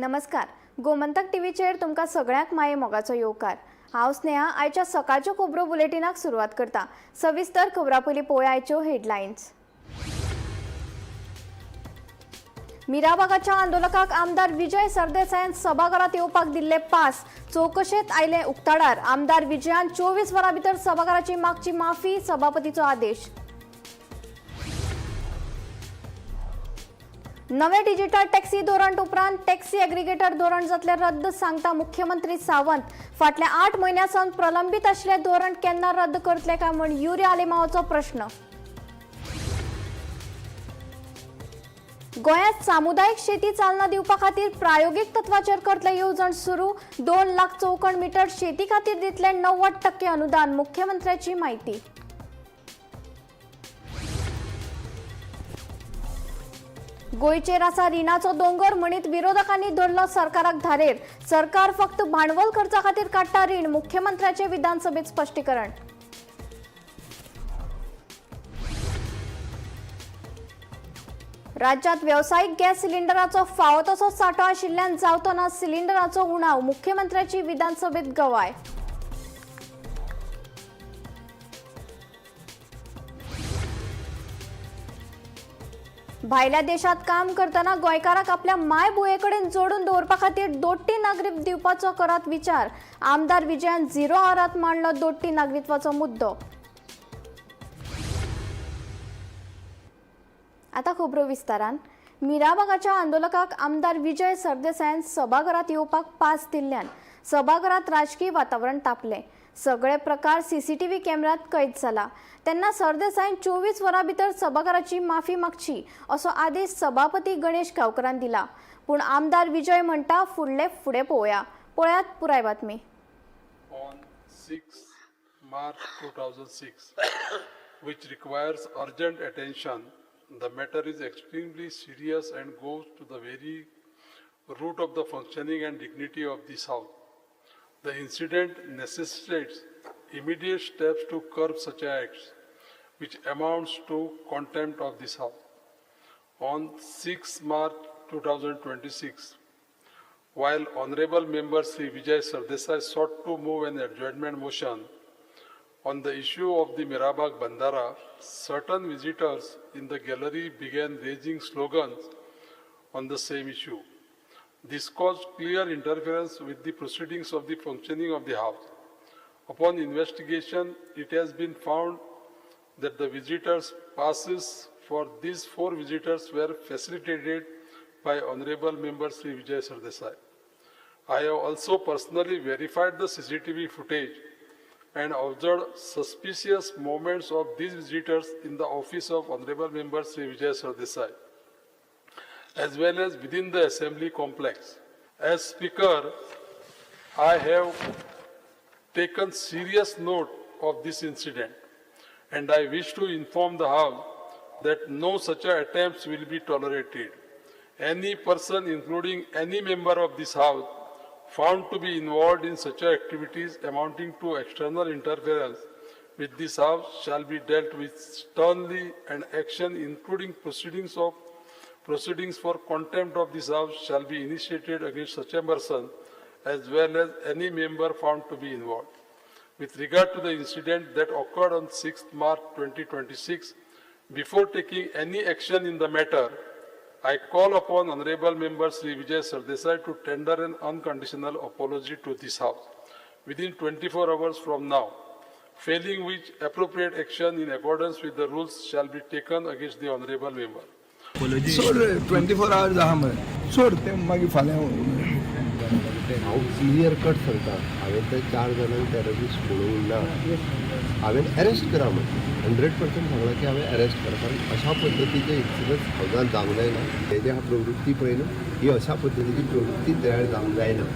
नमस्कार, गोमंतक टीव्हीचेर तुमकां सगळ्यांक माये मोगाचो येवकार. हांव स्नेहा आयच्या सकाळच्यो खबरो बुलेटिनाक सुरवात करता. सविस्तर खबरां पयलीं पळोवया आयच्यो हेडलायन्स. मिराबागाच्या आंदोलकाक आमदार विजय सरदेसायान सभाघरात येवपाक दिल्ले पास चवकशेत आयले उक्ताडार. आमदार विजयान 24 वरां भितर सभाघराची मागची माफी, सभापतीचो आदेश. नवे डिजिटल टॅक्सी धोरण उपरांत टॅक्सी एग्रीगेटर धोरण जातले रद्द, सांगता मुख्यमंत्री सावंत. फाटल्या 8 म्हयन्यां सावन प्रलंबीत आशिल्लें धोरण केन्ना रद्द करतले काय म्हूण युरी आलेमावाचो प्रश्न. गोंयांत सामुदायिक शेती चालना दिवपा खातीर प्रायोगीक तत्वाचेर करतले येवजण सुरू. 2 लाख चौखण मीटर शेती खातीर दितले 90% अनुदान, मुख्यमंत्र्याची माहिती. गोंयचेर आसा रिणाचो दोंगर म्हणीत विरोधकांनी धरलो सरकाराक धारेर. सरकार फक्त भांडवल खर्चा खातीर काडटा रीण, मुख्यमंत्र्याचे विधानसभेत स्पश्टीकरण. राज्यात व्यावसायिक गॅस सिलिंडराचो फावो तसो सांठो आशिल्ल्यान जावचो ना सिलिंडराचो उणाव, मुख्यमंत्र्याची विधानसभेत गवाय. भायल्या देशात काम करतना गोंयकाराक आपल्या मायभुंये कडेन जोडून दवरपा खातीर दोट्टी नागरीक दिवपाचो करात विचार. आमदार विजयान झिरो आरात मांडलो दोट्टी नागरिकत्वाचो मुद्दो. आता खबरो विस्तारान. मिराबागाच्या आंदोलकाक आमदार विजय सरदेसायान सभाघरात येवपाक पास दिल्ल्यान सभाघरात राजकीय वातावरण तापलें. सगळे प्रकार सीसीटीव्ही कॅमेऱ्यात कैद जाला. तेन्ना सरदेसायान 24 वरां भितर सभाघराची माफी मागची असो आदेश सभापती गणेश गांवकरान दिला. पूण आमदार विजय म्हणटा फुडले फुडें पळोवया. पळयात पुराय बातमी. On 6 March 2006, which requires urgent attention. The matter is extremely serious and goes to the very root of the functioning and dignity of this house. The incident necessitates immediate steps to curb such acts, which amounts to contempt of this house. On 6 March 2026, while Honorable Member Sri Vijay Sardesai sought to move an adjournment motion on the issue of the Mirabag Bandara, certain visitors in the gallery began raising slogans on the same issue. This caused clear interference with the proceedings of the functioning of the House. Upon investigation, it has been found that the visitors' passes for these 4 visitors were facilitated by Honorable Member Sri Vijay Sardesai. I have also personally verified the CCTV footage and observed suspicious movements of these visitors in the office of Honorable Member Sri Vijay Sardesai, as well as within the Assembly complex. As Speaker, I have taken serious note of this incident, and I wish to inform the House that no such attempts will be tolerated. Any person, including any member of this House, found to be involved in such activities amounting to external interference with this House shall be dealt with sternly, and action including proceedings for contempt of this House shall be initiated against such a person as well as any member found to be involved. With regard to the incident that occurred on 6th March 2026, before taking any action in the matter, I call upon Honorable Member Sri Vijay Sardesai to tender an unconditional apology to this House within 24 hours from now, failing which appropriate action in accordance with the rules shall be taken against the Honorable Member. सोड, 24 hours आहा मरे, सोड ते मागीर फाल्यां. हांव clear cut सांगता, हांवें त्या 4 जाणांक टेररिस्ट म्हणूंक ना. हांवें अरेस्ट करा म्हण 100% सांगलां की हांवें अरेस्ट करा, कारण अशा पद्दतीचे इन्सिडंट्स हावजान जावंक जायना. हे जे प्रवृत्ती पळय न्हू, ही अशा पद्दतीची प्रवृत्ती तयार जावंक जायना.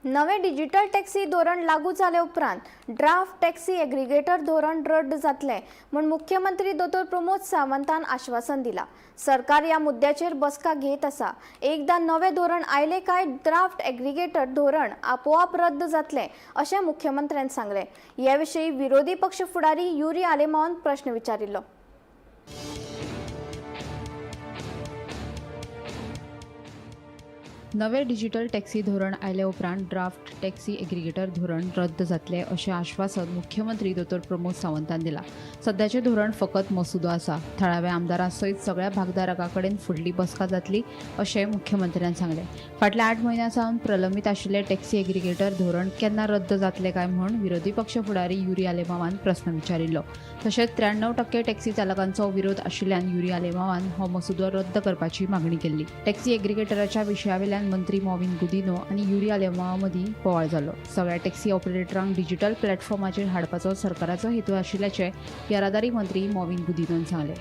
नवे डिजिटल टॅक्सी धोरण लागू जाले उपरांत ड्राफ्ट टॅक्सी एग्रीगेटर धोरण रद्द जातलें म्हूण मुख्यमंत्री दोतोर प्रमोद सावंतान आश्वासन दिलां. सरकार ह्या मुद्द्याचेर बसका घेत आसा. एकदां नवें धोरण आयलें काय ड्राफ्ट एग्रीगेटर धोरण आपोआप रद्द जातलें अशें मुख्यमंत्र्यान सांगलें. हे विशीं विरोधी पक्ष फुडारी युरी आलेमावान प्रश्न विचारिल्लो. नवें डिजिटल टॅक्सी धोरण आयले उपरांत ड्राफ्ट टॅक्सी एग्रिगेटर धोरण रद्द जातलें अशें आश्वासन मुख्यमंत्री दोतोर प्रमोद सावंतान दिलां. सद्याचें धोरण फकत मसुदो आसा. थळाव्या आमदारां सयत सगळ्या भागधारकां कडेन फुडली बसका जातली अशें मुख्यमंत्र्यान सांगलें. फाटल्या 8 म्हयन्यां सावन प्रलंबीत आशिल्लें टॅक्सी एग्रिगेटर धोरण केन्ना रद्द जातलें काय म्हूण विरोधी पक्ष फुडारी युरी आलेमावान प्रस्न विचारिल्लो. तशेंच 93% टॅक्सी चालकांचो विरोध आशिल्ल्यान युरी आलेमावान हो मसुदो रद्द करपाची मागणी केल्ली. टॅक्सी एग्रिगेटराच्या विशयावेल्यान मंत्री मॉविन गुदिन्हो आनी युरी आलेमावा मदीं बोवाळ जालो. सगळ्या टॅक्सी ऑपरेटरांक डिजिटल प्लॅटफॉर्माचेर हाडपाचो सरकाराचो हेतू आशिल्ल्याचें येरादारी मंत्री मॉविन गुदिन्होन सांगलें.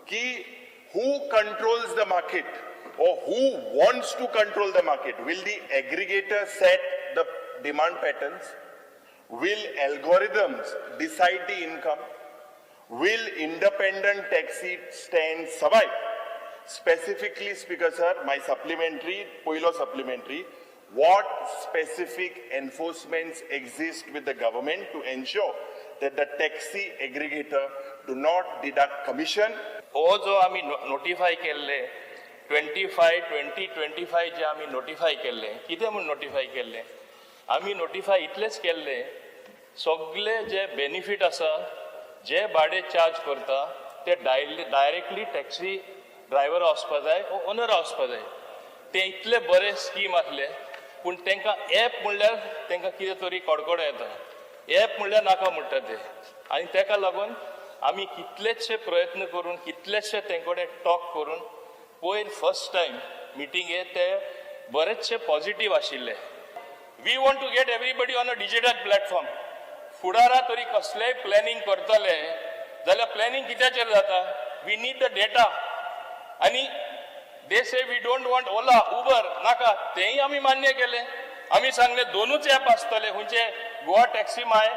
की who controls the market or who wants to control the market? Will the aggregator set the demand patterns? Will algorithms decide the income? Will independent taxi stand survive? Specifically, Speaker sir, my supplementary, poilo supplementary, what specific enforcements exist with the government to ensure that the taxi aggregator do not deduct commission? हो जो आमी notify केल्ले 25 2025 जे आमी notify केल्ले, कितें म्हूण notify केल्ले? आमी नोटिफाय इतलेच केल्ले, सगले जे बेनिफीट आसा, जे भाडें चार्ज करता ते डायरेक्टली टॅक्सी ड्रायव्हरा वचपा जाय ओ ओनरा वचपा जाय. ते इतले बरे स्कीम आसले, पूण तांकां एप म्हणल्यार तांकां कितें तरी कडकडो येता. एप म्हणल्यार नाका म्हणटा ते. आनी ताका लागून आमी कितलेशे प्रयत्न करून, कितलेशे तें कडेन टॉक करून, पयर फर्स्ट टायम मिटिंगे ते बरेचशे पॉझिटीव आशिल्ले. We want to get everybody on a digital platform. फुडारा तरी कसलेय प्लॅनिंग करतले जाल्यार प्लॅनिंग कित्याचेर जाता? We need the data. आनी they say we don't want Ola, Uber नाका, तेंय आमी मान्य केलें. आमी सांगलें दोनूच एप आसतले, खंयचे? गोवा टॅक्सी माय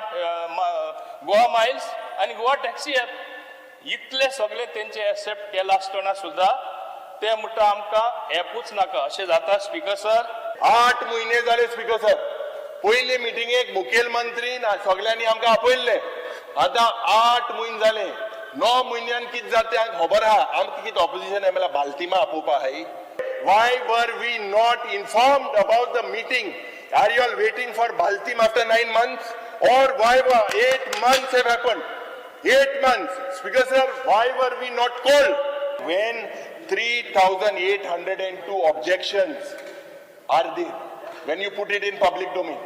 गोवा मायल्स आनी गोवा टॅक्सी एप. इतले सगळे तेंचे एक्सेप्ट केला आसतना सुद्दां ते म्हणटा आमकां एपूच नाका. अशें जाता स्पीकर सर? 8 म्हयने जाले स्पीकर सर. पयले मिटिंगेक मुखेलमंत्री सगळ्यांनी आमकां आपयल्ले. आतां 8 म्हयने जाले. 9 म्हयन्यान कितें जाता तें आमकां खबर आहा. आमकां कितें ऑपोजिशन एम एल बालतिमा आपोवपा आहाय? Why were we not informed about the meeting? Are you all waiting for Baltim after 9 months or why? 8 months have happened. 8 months. Speaker sir, why were we not called? When 3,802 objections are there, when you put it in public domain,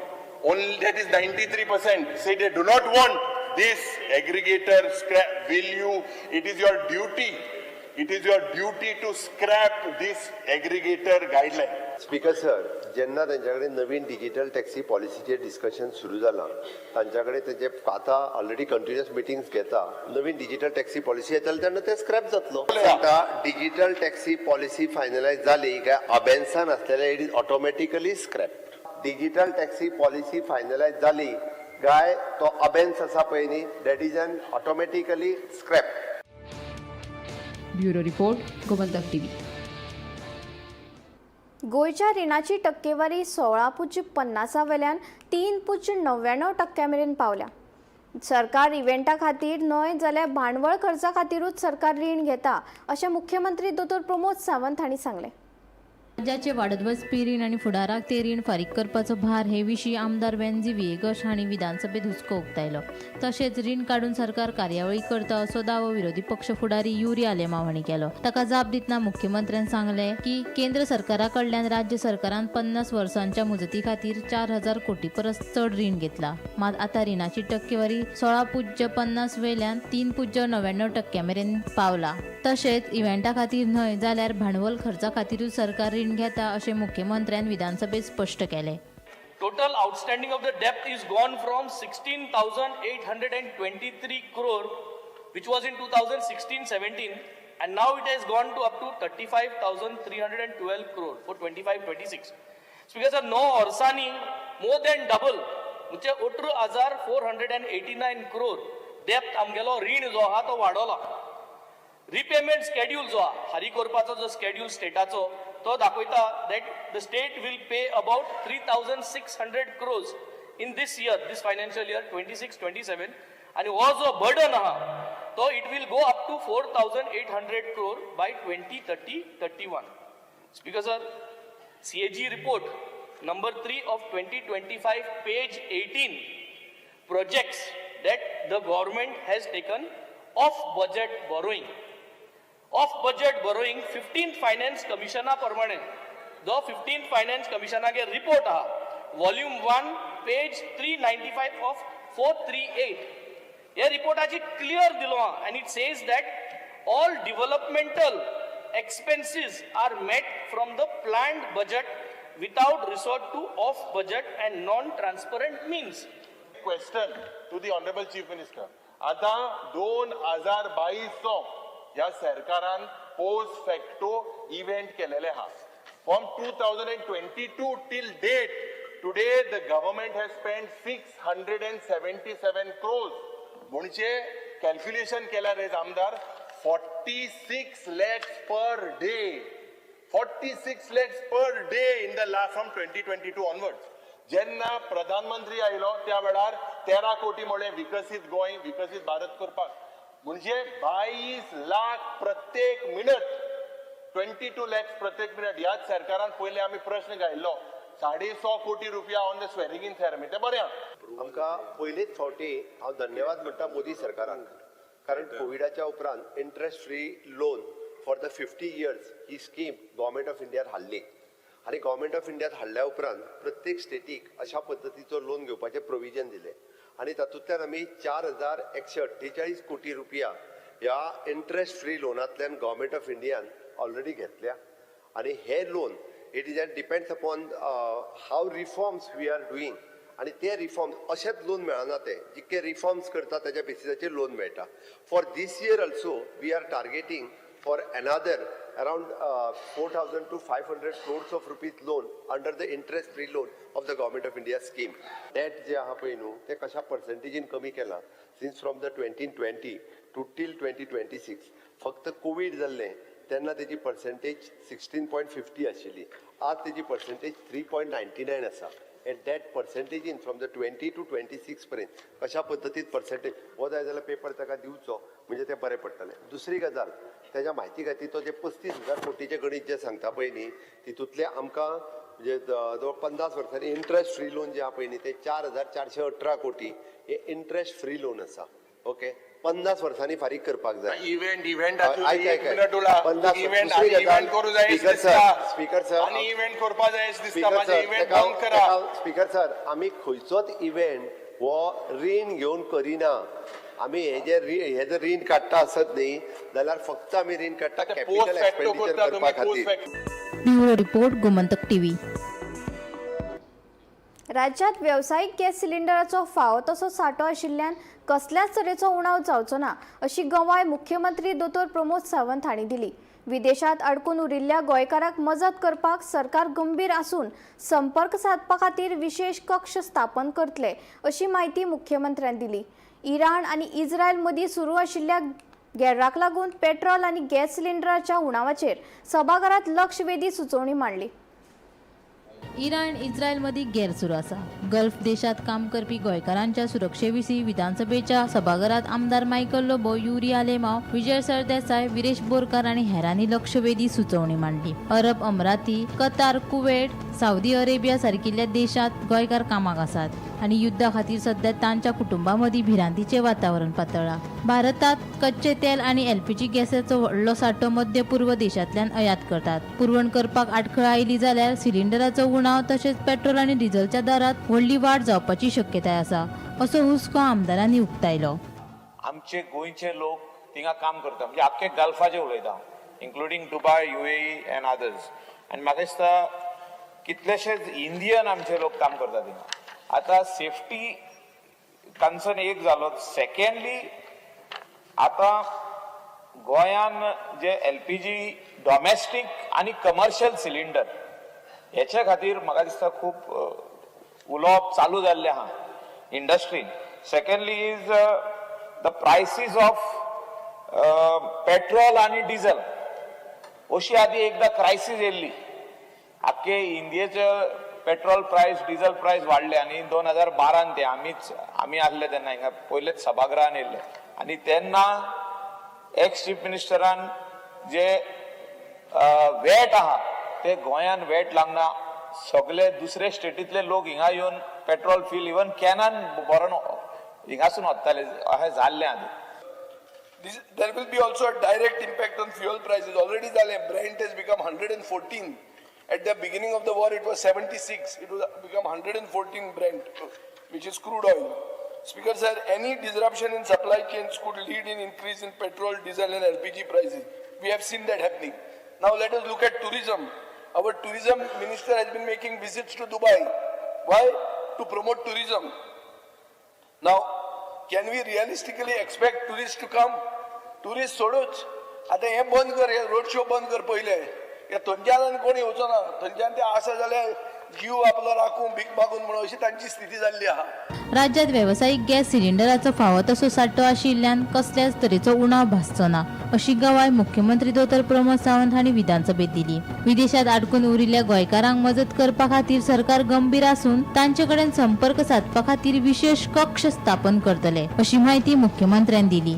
only that is 93% say they do not want this aggregator scrap. Will you, it is your duty, it is your duty to scrap this aggregator guideline. Speaker sir, जेन्ना तेंच्या कडेन नवीन digital taxi पॉलिसीचेर discussion सुरू जालां, तांच्या कडेन तेजे आतां ऑलरेडी कंटिन्युअस मिटिंग्स घेता. नवीन डिजिटल टॅक्सी पॉलिसी येतली तेन्ना ते स्क्रॅप जातलो. सांगता, डिजिटल टॅक्सी पॉलिसी फायनलायज जाली काय अबेन्सान आसलेले it is automatically scrap. Digital taxi policy finalize जाली काय तो अबेन्स आसा पळय न्ही, that is an automatically scrap. Bureau report, Gomantak TV. गोंयच्या रिणाची टक्केवारी 16.50 वेल्यान 3.99% मेरेन पावल्या. सरकार इव्हेंटा खातीर न्हय जाल्यार भांडवळ खर्चा खातीरूच सरकार रीण घेता अशें मुख्यमंत्री दोतोर प्रमोद सावंत हांणी सांगलें. राज्याचे वाडत वचपी रीण आनी फुडाराक ते रीण फारीक करपाचो भार हे विशीं आमदार वेन्झी व्हिएगश हांणी विधानसभेत हुस्को उक्तायलो. तशेंच रीण काडून सरकार कार्यावळी करता असो दावो विरोधी पक्ष फुडारी युरी आलेमाव हांणी केलो. ताका जाप दितना मुख्यमंत्र्यान सांगलें की केंद्र सरकारा कडल्यान राज्य सरकारान 50 वर्सांच्या मुजती खातीर 4000 कोटी परस चड रीण घेतला. मात आतां रिणाची टक्केवारी 16.50 वेल्यान 3.99% मेरेन पावला. तशेंच इव्हेंटा खातीर न्हय जाल्यार भांडवल खर्चा खातीरूच सरकार रीण घेता अशें मुख्यमंत्र्यान विधानसभेत स्पश्ट केलें. Total outstanding of the debt is gone from 16,823 crore, which was in 2016-17, and now it has gone to up to 35,312 crore for 25-26. Speaker sir, णव वर्सांनी more than double, म्हणजे 18,489 crore debt, आमगेलो रीण जो आहा तो वाडोला. रिपेमेंट स्केड्यूल जो आहा, फारीक करपाचो जो स्केड्यूल स्टेटाचो, तो दाखयता that the state will pay about 3600 crores in this year, this financial year 26-27. आनी हो जो बर्डन आहा तो it will go up to 4800 crore by 2030-31. Speaker sir, CAG report number 3 of 2025, page 18 projects that the government has taken off budget borrowing. Off budget borrowing 15th Finance कमिशना प्रमाणे, जो 15th finance कमिशनागे report आहा, volume 1, page 395 of 438, हे रिपोर्टाची clear दिलो आहा and it says that all developmental expenses are met from the planned budget without resort to off budget and non transparent means. Question to the honourable chief minister. आता 2022चो ह्या सरकारान post facto event केलेले आहा. From 2022 till date, today the government has spend 677 crores. म्हणजे calculation केल्यार हेच आमदार 46 lakhs per day, 46 lakhs per day in the last from 2022 onwards. जेन्ना प्रधानमंत्री आयलो त्या वेळार 13 कोटी म्हळें विकसीत गोंय, विकसीत भारत करपाक, म्हणजे 22 लाख प्रत्येक मिनट, 22 लॅक्स प्रत्येक मिनट. ह्याच सरकारान पयले आमी प्रश्न घायल्लो 150 कोटी रुपया on the swearing in ceremony, तें बरें आहा. आमकां पयलेच फावटी हांव धन्यवाद म्हणटा मोदी सरकाराक, कारण कोविडाच्या उपरांत interest free loan for the 50 years he scheme government of इंडियान हाडली आनी गव्हर्मेंट ऑफ इंडियान हाडल्या उपरांत प्रत्येक स्टेटीक अशा पद्दतीचो लोन घेवपाचें प्रोविजन दिलें आनी तातूंतल्यान आमी 4148 कोटी रुपया ह्या इंट्रस्ट फ्री लोनांतल्यान गव्हर्मेंट ऑफ इंडियान ऑलरेडी घेतल्या. आनी हे loan it is and depends upon how reforms we are doing आनी ते रिफॉर्म्स अशेंच लोन मेळना, ते जितके रिफॉर्म्स करता तेज्या बेसिसाचेर लोन मेळटा. For this year also we are targeting for another around 4,000 to 500 crores of rupees loan under the interest free loan of the Government of India scheme. Debt जे आहा पळय न्हू, ते कशा पर्संटेजीन कमी केलां since from the 2020 to till 2026. फक्त Covid जाल्लें तेन्ना तेजी पर्संटेज 16.50 आशिल्ली, आज तेजी पर्संटेज 3.99 आसा. एट that पर्संटेजीन from the 20 to 26 पर्यंत कशा पद्दतीन पर्संटेज हो जाय जाल्यार पेपर ताका दिवचो, म्हणजे तें बरें पडटलें. दुसरी गजाल, तेज्या म्हायती खातीर तो जे 35,000 कोटीचें गणीत जें सांगता पळय न्ही, तितूंतलें आमकां म्हणजे जवळ 50 वर्सांनी इंट्रस्ट फ्री लोन जें आहा पळय न्ही, तें 4418 कोटी हे इंट्रस्ट फ्री लोन आसा. ओके, 50 वर्सांनी फारीक करपाक जाय. इव्हेंट इव्हेंट आयक, आयक, आयक. 50 इव्हेंट दुसरी गजाल, इव्हेंट करू जाय स्पीकर सर, स्पीकर सर, आनी इव्हेंट करपा जाय अशें दिसता. स्पीकर म्हाजें सर, इव्हेंट बंद करा. स्पीकर सर, आमी खंयचोच इव्हेंट हो रीण घेवन करिना. आमी हे जे हे जर रीण काडटा आसत न्ही जाल्यार फक्त आमी रीण काडटा पोस्ट कॅपिटल फॅक्टो एक्सपेंडिचर करता करपा तुमी, पोस्ट खातीर. Facto. Bureau report, Gomantak TV. राज्यात वेवसायीक गॅस सिलिंडराचो फावो तसो सांठो आशिल्ल्यान कसल्याच तरेचो उणाव जावचो ना अशी गवाय मुख्यमंत्री दोतोर प्रमोद सावंत हांणी दिली. विदेशात अडकून उरिल्ल्या गोंयकारांक मजत करपाक सरकार गंभीर आसून संपर्क सादपा खातीर विशेश कक्ष स्थापन करतले अशी म्हायती मुख्यमंत्र्यान दिली. इराण आनी इस्रायल मदीं सुरू आशिल्ल्या गेर्राक लागून पेट्रोल आनी गॅस सिलिंडराच्या उणावाचेर सभाघरात लक्षवेधी सुचोवणी मांडली. इराण इस्रायल मदीं गेर सुरू आसा. गल्फ देशात काम करपी गोंयकारांच्या सुरक्षे विशीं विधानसभेच्या सभाघरात आमदार मायकल लोबो, युरी आलेमाव, विजय सरदेसाय, विरेश बोरकार आनी हेरांनी लक्षवेधी सुचोवणी मांडली. अरब अमराती, कतार, कुवेट, सावदी अरेबिया सारकिल्ल्या देशात गोंयकार कामाक आसात आनी युद्धा खातीर सध्या तांच्या कुटुंबा मदीं भिरांतीचें वातावरण पातळ्ळां. भारतात कच्चें तेल आनी एलपीजी गॅसाचो व्हडलो सांठो मध्य पूर्व देशांतल्यान आयात करतात. पुरवण करपाक आडखळ आयली जाल्यार सिलिंडराचो उणाव तशेंच पेट्रोल आनी डिझलच्या दरात व्हडली वाड जावपाची शक्यताय आसा असो हुस्को आमदारांनी उक्तायलो. आमचे गोंयचे लोक थिंगा काम करता, म्हणजे आख्खे गल्फाचे उलयता, including Dubai, UAE and others. आनी म्हाका दिसता कितलेशेच इंडियन आमचे लोक काम करता थिंगा. आतां सेफ्टी कन्सर्न एक जालो. सेकंडली, आतां गोंयान जे एलपीजी डॉमेस्टीक आनी कमर्शियल सिलिंडर हेच्या खातीर म्हाका दिसता खूब उलोवप चालू जाल्लें आहा इंडस्ट्रीन. Secondly is the prices of petrol आनी डिझल. अशी आदी एकदां क्रायसीस येयल्ली, आख्खे इंडियेचे पेट्रोल प्रायस, डिझल प्रायस वाडले आनी 2012न ते आमीच आमी आहले तेन्ना हिंगा पयलेच सभागृहान येयल्ले आनी तेन्ना एक्स चीफ मिनिस्टरान जे वेट आहा ते गोंयान वेट लागना. सगळे दुसरे स्टेटींतले लोक हिंगा येवन पेट्रोल फिल इवन कॅनान भरून हिंगासून वताले, अशें जाल्लें आदी. There will be also a direct impact on fuel prices. Already जालें, Brent has become 114. At the beginning of the war, it was 76. It was become 114 Brent, which is crude oil. Speaker sir, any disruption in supply chains could lead in increase in petrol, diesel and LPG prices. We have seen that happening. Now let us look at tourism. Our tourism minister has been making visits to Dubai. Why? To promote tourism. Now, can we realistically expect tourists to come? Tourist सोडूच, आतां हें बंद कर, हे road show बंद कर पयले. हे थंयच्यान आनी कोण येवचो ना. थंयच्यान ते आसा जाल्यार जीव आपलो राखून भीक मागून म्हणून अशी तांची स्थिती जाल्ली आहा. राज्यात वेवसायीक गॅस सिलिंडराचो फावो तसो सांठो आशिल्ल्यान कसल्याच तरेचो उणाव भासचो ना अशी गवाय मुख्यमंत्री दोतोर प्रमोद सावंत हांणी विधानसभेत दिली. विदेशात आडकून उरिल्ल्या गोंयकारांक मजत करपा खातीर सरकार गंभीर आसून तांचे कडेन संपर्क सादपा खातीर विशेष कक्ष स्थापन करतले अशी माहिती मुख्यमंत्र्यान दिली.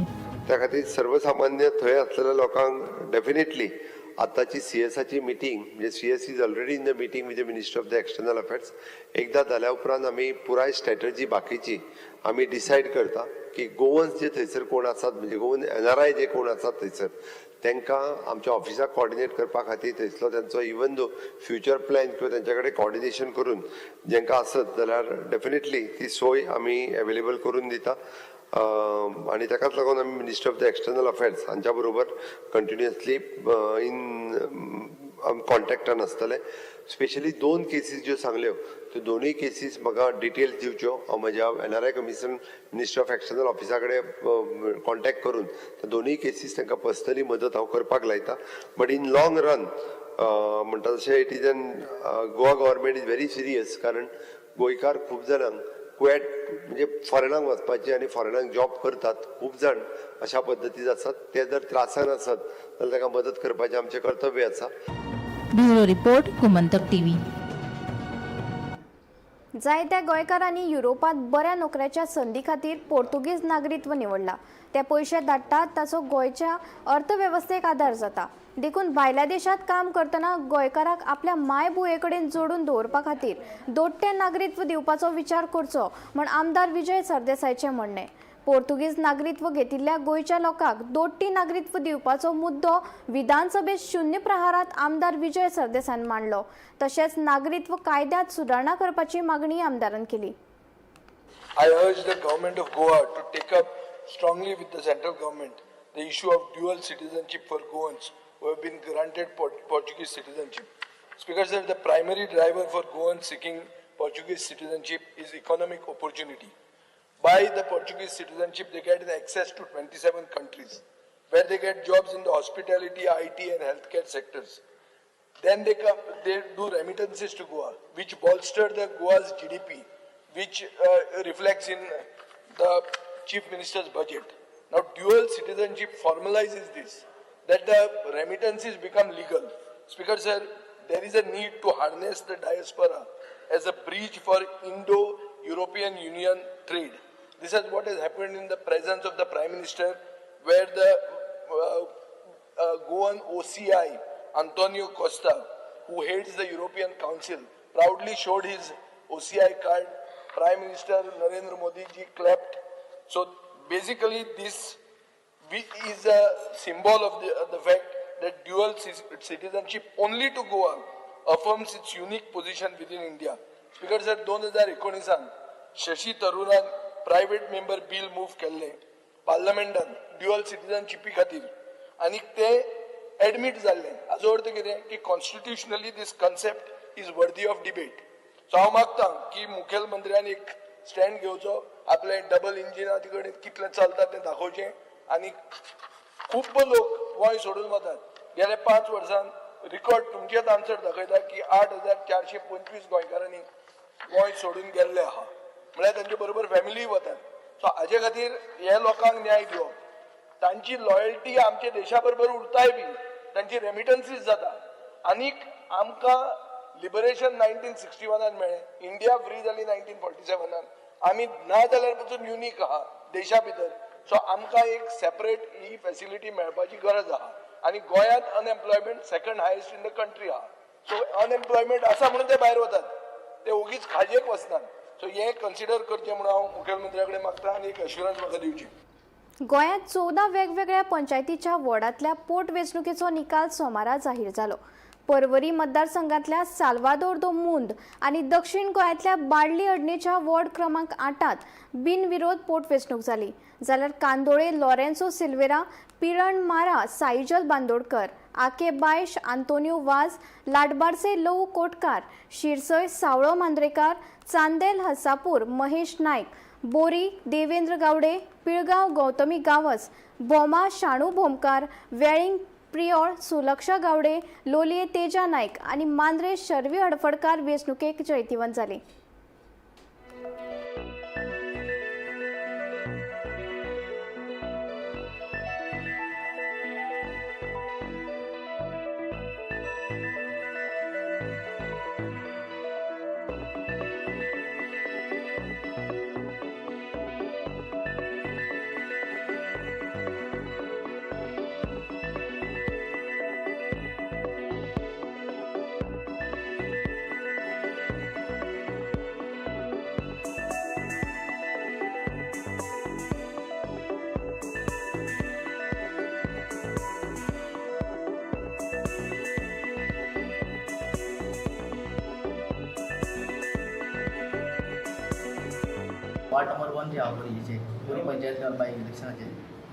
त्या खातीर सर्वसामान्य थंय आसलेल्या लोकांक डेफिनेटली आतांची सीएसाची मिटींग, म्हणजे CS is already in the meeting with the Minister of the External Affairs. एकदां जाल्या उपरांत आमी पुराय स्ट्रॅटजी बाकीची आमी डिसायड करता की गोवन्स जे थंयसर कोण आसात, म्हणजे गोवन एनआरआय जे कोण आसात थंयसर, तांकां आमच्या ऑफिसाक कॉर्डिनेट करपा खातीर थंयसलो तेंचो इवन दो फ्युचर प्लॅन किंवा तेंच्या कडेन कॉर्डिनेशन करून जेंकां आसत जाल्यार डेफिनेटली ती सोय आमी एवेलेबल करून दिता. आनी ताकाच लागून आमी Minister of the External Affairs हांच्या बरोबर कंटिन्युअसली इन कॉन्टॅक्टान आसतले. स्पेशली दोन केसीस ज्यो सांगल्यो, त्यो दोनूय केसीस म्हाका डिटेल्स दिवच्यो. हांव म्हज्या NRI commission, Minister of External ऑफिसा कडेन कॉन्टॅक्ट करून त्या दोनूय केसीस तांकां पर्सनली मदत हांव करपाक लायता. बट इन लॉंग रन म्हणटा तशें, it is an Goa government is very serious, कारण गोंयकार खूब जाणांक कुवेट म्हणजे फॉरेनाक वचपाचे आनी फॉरेनाक जॉब करतात. खूब जाण अशा पद्दतीन आसात. ते जर त्रासान आसत जाल्यार तांकां मदत करपाचें आमचें कर्तव्य आसा. Bureau report, Gomantak TV. जायत्या गोंयकारांनी युरोपांत बऱ्या नोकऱ्याच्या संदी खातीर पोर्तुगीज नागरिकत्व निवडला. ते पयशे धाडटात ताचो गोंयच्या अर्थवेवस्थेक आदार जाता. देखून भायल्या देशांत काम करतना गोंयकाराक आपल्या मायभुंये कडेन जोडून दवरपा खातीर दोट्टें नागरिकत्व दिवपाचो विचार करचो म्हण आमदार विजय सरदेसायचें म्हणणें. पोर्तुगीज नागरिकत्व घेतिल्ल्या गोंयच्या लोकांक दोट्टी नागरिकत्व दिवपाचो मुद्दो विधानसभेत शून्य प्रहारात आमदार विजय सरदेसायान मांडलो. तशेंच नागरिकत्व कायद्यांत सुदारणा करपाची मागणी आमदारान केली. I urge the government of Goa to take up strongly with the central government the issue of dual citizenship for Goans who have been granted Portuguese citizenship. Speaker sir, the primary driver for Goans seeking Portuguese citizenship is economic opportunity. By the Portuguese citizenship, they get access to 27 countries where they get jobs in the hospitality, IT and healthcare sectors. Then they come, they do remittances to Goa, which bolster the Goa's GDP, which reflects in the chief minister's budget. Now, dual citizenship formalizes this, that the remittances become legal. Speaker sir, there is a need to harness the diaspora as a bridge for Indo-European Union trade. This is what has happened in the presence of the Prime Minister, where the Goan OCI, Antonio Costa, who heads the European Council, proudly showed his OCI card. Prime Minister Narendra Modi ji clapped. So basically, this is a symbol of the fact that dual citizenship only to Goa affirms its unique position within India. Speaker sir, 2019 Shashi थरूरान private member bill move केल्लें पार्लमेंटान dual सिटीजनशिपी खातीर आनी ते admit जाल्लें. हाजो अर्थ कितें की constitutionally this concept is worthy of debate. So हांव मागता की मुखेलमंत्र्यान एक स्टँड घेवचो, आपलें डबल इंजिना कडेन कितलें चलता तें दाखोवचें. आनी खूब लोक गोंय सोडून वतात. गेल्या 5 वर्सां रिकॉर्ड तुमचेच आन्सर दाखयता की 8425 गोंयकारांनी गोंय सोडून गेल्ले आहा, म्हळ्यार तांचे बरोबर फॅमिलीय वतात. सो हाजे खातीर हे लोकांक न्याय दिवप, तांची लॉयल्टी आमच्या देशा बरोबर उरताय बी, तांची रेमिटन्सीस जाता. आनीक आमकां लिबरेशन 1961 मेळ्ळें, इंडिया फ्री जाली 1947. आमी ना जाल्यार पसून युनीक आहा देशा भितर. सो आमकां एक सेपरेट ही फॅसिलिटी मेळपाची गरज आहा. आनी गोंयांत unemployment second highest in the country आहा. सो अनएम्प्लॉयमेंट आसा म्हणून ते भायर वतात, ते ओगीच खाजयेक वचनात. सो हें कन्सिडर करचें म्हणून हांव मुखेलमंत्र्या कडेन मागता आनी एक एश्युरन्स म्हाका दिवची. गोंयांत 14 वेगवेगळ्या पंचायतीच्या वॉर्डांतल्या पोटवेंचणुकेचो निकाल सोमारा जाहीर जालो. पर्वरी मतदारसंघांतल्या साल्वादोर दो मुंद आनी दक्षिण गोंयांतल्या बाळ्ळी अडणेच्या वॉर्ड क्रमांक 8 बिनविरोध पोटवेंचणूक जाली. जाल्यार कांदोळे लॉरेन्सो सिल्वेरा, पिरण मारा साईजल बांदोडकर, आके बायश आंतोनियो वाज, लाटबारसे लवू कोटकार, शिरसय सावळो मांद्रेकार, चांदेल हसापूर महेश नायक, बोरी देवेंद्र गावडे, पिळगांव गौतमी गावस, भोमा शाणू भोमकार, वेळींग प्रियोळ सुलक्षा गावडे, लोलये तेजा नायक आनी मांद्रे शर्वी हडफडकार वेंचणुकेक जैतिवंत जाले. वार्ड नंबर 1 जे आहा बोरयेचे, बोरी पंचायत बाय इलेक्शनाचे,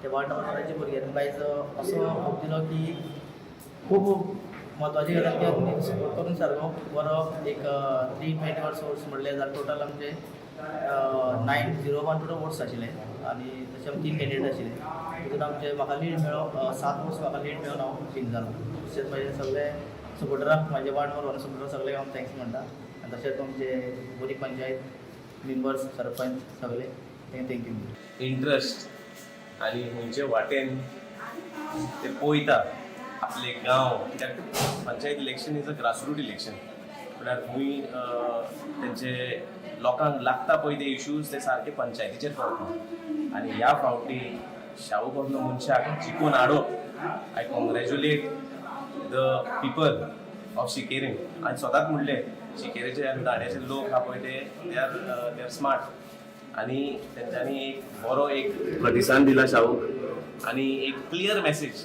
ते वार्ड नंबर 1 भुरग्यांनी बायज असो होप दिलो की खूब म्हत्वाची गजाल की आमी सपोर्ट करून सारको बरो एक 321 वोट्स म्हणले जाल्यार टोटल आमचे 901 टोटल वोट्स आशिल्ले आनी तशे आमी 3 कॅन्डिडेट आशिल्ले. तितून आमचे म्हाका लीड मेळ्ळो, 7 वोट्स म्हाका लीड मेळून हांव विन जालो. तशेंच म्हाजे सगळे सपोर्टराक, म्हाजे वार्ड नंबर 1 सपोर्टर सगळ्यांक हांव thanks म्हणटा आनी तशेंच आमचे बोरी पंचायत मेंबर्स, सरपंच सगळे thank you. Interest आनी खंयचे वाटेन ते पळयता आपले गांव, कित्याक panchayat election is a grassroot election, म्हळ्यार खंय तेंचे लोकांक लागता पळय ते इश्यूज ते सारके पंचायतीचेर पडटा. आनी ह्या फावटी शाहू बाबलो मनशाक जिखून हाडप, I congratulate the people of Sinquerim. आनी स्वताच म्हणलें शिकेरीचे आनी दाण्याचे लोक आहा पळय ते they are smart आनी तेंच्यांनी एक बरो एक प्रतिसाद दिला शाहूक आनी एक clear message,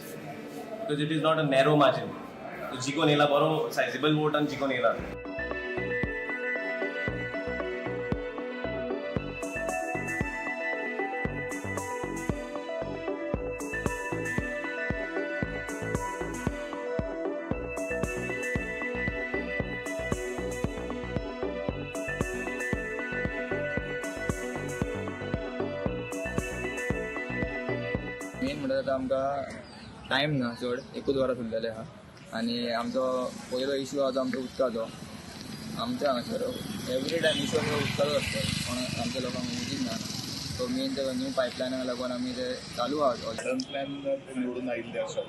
because it is not a narrow margin. तो जिखून येयला बरो सायजेबल वोटान जिखून येयला. मेन म्हणटा आतां आमकां टायम ना चड, एकूच वरां उरलेलें आहा आनी आमचो पयलो इशू आहा तो आमचो उदकाचो. आमच्या हांगासर एवरी टायम इशू आमचो उदकाचो आसता, पूण आमच्या लोकांक उदीक ना. सो मेन ते न्यू पायपलायनाक लागून आमी ते चालू आहा. सडन प्लॅन निवडून आयिल्ले आसात,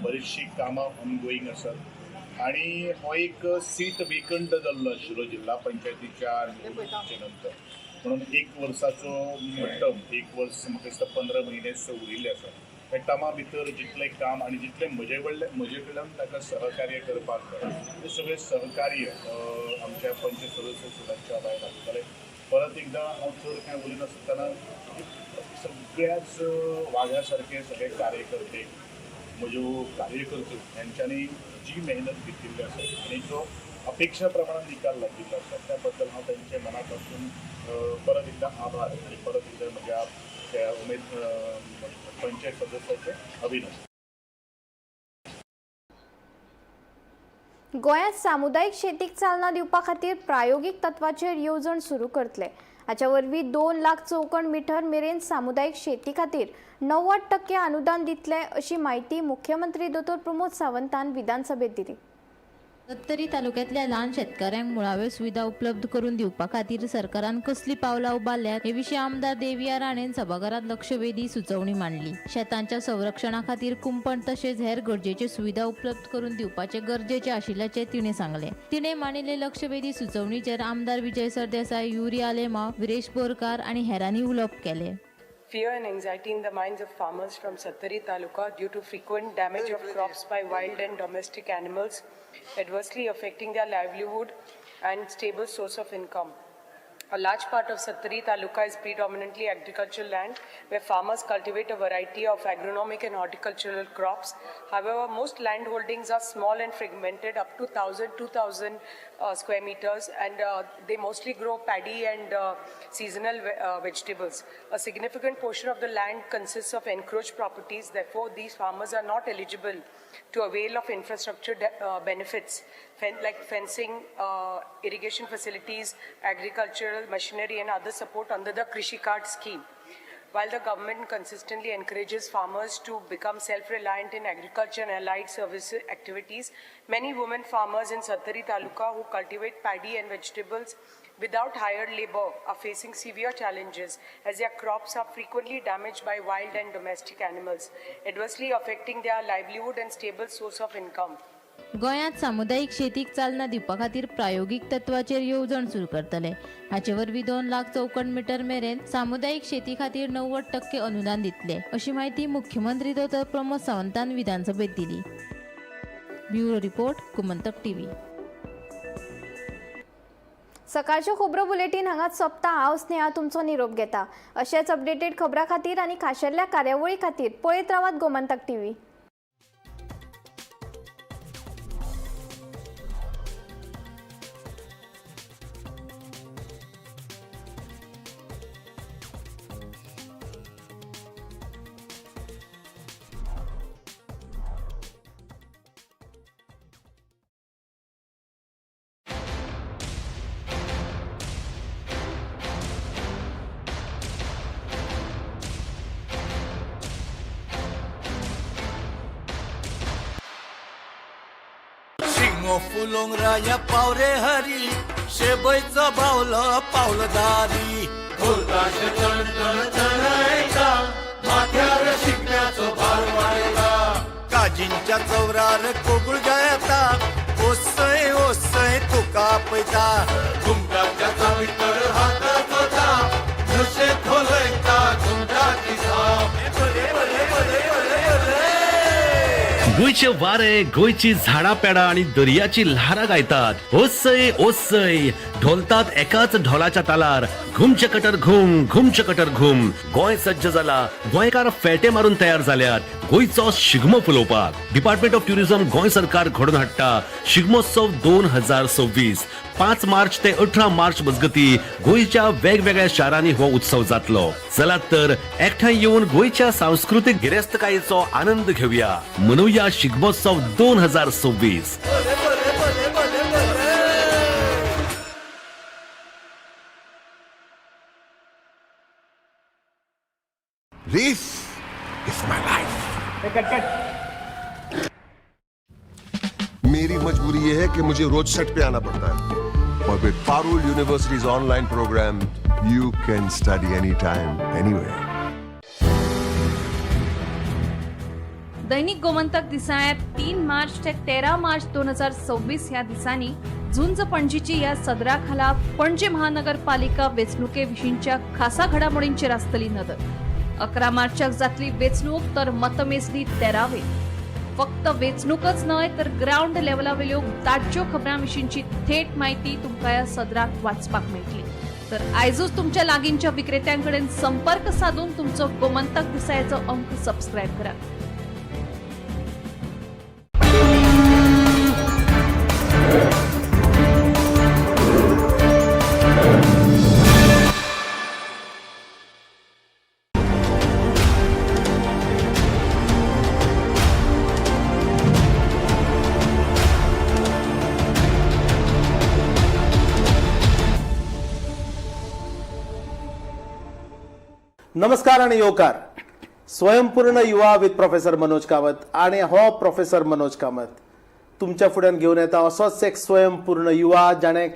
बरीचशीं कामां ऑनगोईंग आसात आनी हो एक सीट वेकंट जाल्लो आशिल्लो जिल्हा पंचायतीच्या निवडणुकीच्या नंतर, म्हणून 1 वर्साचो टर्म, 1 वर्स म्हाका दिसता 15 म्हयने उरिल्ले आसात. त्या टर्मा भितर जितलें काम आनी जितलें म्हजे कडल्यान ताका सहकार्य करपाक जाय तें सगळें सहकार्य आमच्या पंच सदस्य सुद्दांच्या भायर आसतलें. परत एकदां हांव चड कांय उलयनासतना सगळ्याच वाघा सारके सगळे कार्यकर्ते, म्हज्यो कार्यकर्ते हेंच्यांनी जी मेहनत घेतिल्ली आसा आनी जो अपेक्षा प्रमाणान निकाल लागिल्लो आसा त्या बद्दल हांव तांचे मना पासून परत एकदां आभार आनी परत एकदां म्हज्या त्या उमेद पंचायत सदस्याचे अभिनंदन. गोंयांत सामुदायीक शेतीक चालना दिवपा खातीर प्रायोगीक तत्वाचेर येवजण सुरू करतले. हाच्या वरवीं 2 लाख चौखण मिटर मेरेन सामुदायीक शेती खातीर 90% अनुदान दितले अशी म्हायती मुख्यमंत्री दोतोर प्रमोद सावंतान विधानसभेत दिली. सत्तरी तालुक्यांतल्या ल्हान शेतकाऱ्यांक मुळाव्यो सुविधा उपलब्ध करून दिवपा खातीर सरकारान कसली पावलां उबारल्यात हे विशीं आमदार देविया राणेन सभाघरांत लक्षवेधी सुचोवणी मांडली. शेतांच्या संरक्षणा खातीर कुंपण तशेंच हेर गरजेच्यो सुविधा उपलब्ध करून दिवपाचे गरजेचे आशिल्ल्याचें तिणें सांगलें. तिणें मांडिल्ले लक्षवेधी सुचोवणीचेर आमदार विजय सरदेसाय, युरी आलेमांव, विरेश बोरकार आनी हेरांनी उलोवप केलें. fear and anxiety in the minds of farmers from Sattari Taluka due to frequent damage of crops by wild and domestic animals, adversely affecting their livelihood and stable source of income. A large part of Sattari Taluka is predominantly agricultural land where farmers cultivate a variety of agronomic and horticultural crops. However, most land holdings are small and fragmented, up to 1,000, 2,000 square meters, and they mostly grow paddy and seasonal vegetables. A significant portion of the land consists of encroached properties. Therefore, these farmers are not eligible to avail of infrastructure benefits like fencing, irrigation facilities, agricultural machinery and other support under the Krishi Card scheme. While the government consistently encourages farmers to become self-reliant in agriculture and allied service activities, many women farmers in Sattari Taluka who cultivate paddy and vegetables without hired labor are facing severe challenges as their crops are frequently damaged by wild and domestic animals, adversely affecting their livelihood and stable source of income. गोंयांत सामुदायीक शेतीक चालना दिवपा खातीर प्रायोगीक तत्वाचेर येवजण सुरू करतले. हाचे वरवीं 2 लाख चौखण मिटर मेरेन सामुदायीक शेती खातीर 90% अनुदान दितले अशी म्हायती मुख्यमंत्री दोतोर प्रमोद सावंतान विधानसभेत दिली. Bureau report, Gomantak TV. सकाळच्यो खबरो बुलेटीन हांगाच सोंपता. हांव स्नेहा तुमचो निरोप घेता. अशेच अपडेटेड खबरां खातीर आनी खाशेल्या कार्यावळी खातीर पळयत रावात गोमंतक टीव्ही. फुलोंग राया पावरे हरी शेबयचो बावलो पावलदारी ढोलताशे चण चण चणायता माथ्यार शिगम्याचो भार वाडयता काजींच्या चवरार कोगूळ गायता ओसय ओसय तुका पयता घुमटाच्या चावीतर हाताचो थाप नशे खोलयता घुमटाची थाप बरे बरे बरे बरे बरे. गोंयचे वारे, गोंयची झाडां पेडां आनी दर्याची ल्हारां गायतात. ओसय ओसय ढोलतात एकाच ढोलाच्या तालार. घुमचे कटर घुम, घुमचे कटर घुम. गोंय सज्ज जाला, गोंयकार फेटे मारून तयार जाल्यात गोंयचो शिगमो फुलोवपाक. डिपार्टमेंट ऑफ ट्युरिझम गोंय सरकार घडोवन हाडटा शिगमोत्सव 2026. 5 मार्च ते 18 मार्च मजगती गोंयच्या वेगवेगळ्या शारांनी हो उत्सव जातलो. चलात तर एकठांय येवन गोंयच्या सांस्कृतीक गिरेस्तकायेचो आनंद घेवया. मनोवया Shigmotsav 2026. This is my life. मेरी मजबूरी ये है कि मुझे रोज सेट पे आना पड़ता है और with Parul University's online program you can study any time anywhere. दैनिक गोमंतक दिसाळ्यांत 3 मार्च ते 13 मार्च 2026 ह्या दिसांनी झुंज पणजीची ह्या सदरा खाला पणजे महानगरपालिका वेंचणुके विशींच्या खासा घडामोडींचेर आसतली नदर. 11 मार्चाक जातली वेंचणूक तर मतमेजणी 13वे. फक्त वेंचणूकच न्हय तर ग्रावंड लेवलावेल्यो ताज्यो खबरां विशींची थेट म्हायती तुमकां ह्या सदराक वाचपाक मेळटली. तर आयजूच तुमच्या लागींच्या विक्रेत्यांकडेन संपर्क साधून तुमचो गोमंतक दिसाळ्याचो अंक सबस्क्रायब करात. नमस्कार आणि योकार. स्वयंपूर्ण युवा विथ प्रोफेसर मनोज कामत. आणि हो प्रोफेसर मनोज कामत तुमच्या फुड्यान घेवन येता असोच एक स्वयंपूर्ण युवा जाणें